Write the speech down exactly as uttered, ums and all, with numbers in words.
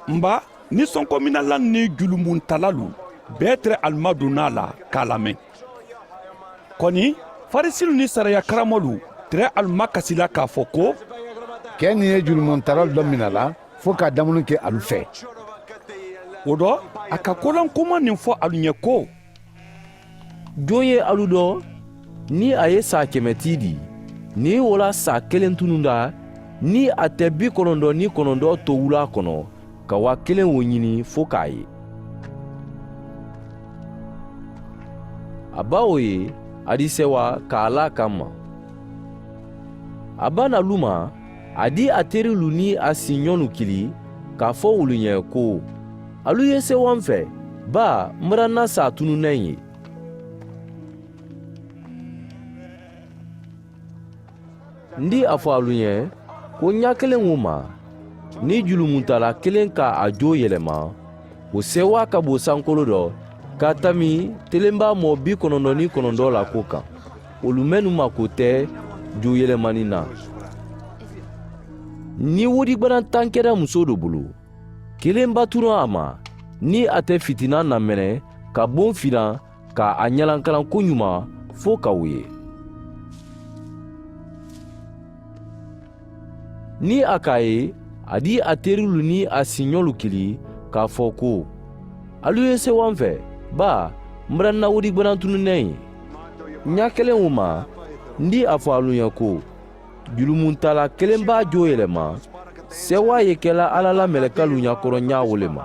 N ba, nisɔnkominalalu niŋ julumuntalalu bee tere alu madunna a la ka a lameŋ. Koni farisilu niŋ sariya karamolu tere alu makasi la ka a fo ko, ke niŋ ye julumuntalalu loŋ mina la fo ka a damunu ke alu fee? Wo do a ka kolankumaŋ niŋ fo alu ɲe ko, joo ye alu do niŋ a ye saa keme tii dii, niŋ wo la saa keleŋ tununda niŋ a te bi konondoŋ niŋ konondoŋ towulaa kono ka waa keleŋ wo ɲini fo ka a ye. A ba wo ye a di sewa ka a la a kamma. A ba na luma a di a terilu niŋ a siiɲolu kili ka a fo wolu ɲe ko, alu ye sewa n fe baa, n bara n na saa tunu ne n ye. N di a fo alu ɲe ko ɲaa keleŋ wo ma, niŋ julumuntala keleŋ ka a joo yelema, wo seewaa ka bo sankolo do ka a tammi telenbaa moo bi konondoŋ niŋ konondoŋ la ko kaŋ, wolu mennu maako te joo yelemani na. Niŋ wodigbanaŋ tankeda musoo do bulu, kelenba tunu a ma niŋ a te fitinaa namene ka boŋ filaŋ ka a ɲalankalaŋ koɲumaa fo ka wo ye. Niŋ a ka a ye a di a terilu niŋ a siiɲolu kili ka a fo ko, alu ye sewa n fe baa, n bara n na wodigbanaŋ tunu ne n ye. Ɲaa keleŋ wo ma, n di a fo alu ɲe ko, julumuntala kelenbaa joo yelema sewa ye ke la alla la melekalu ɲakoroŋ ɲaa wo le ma.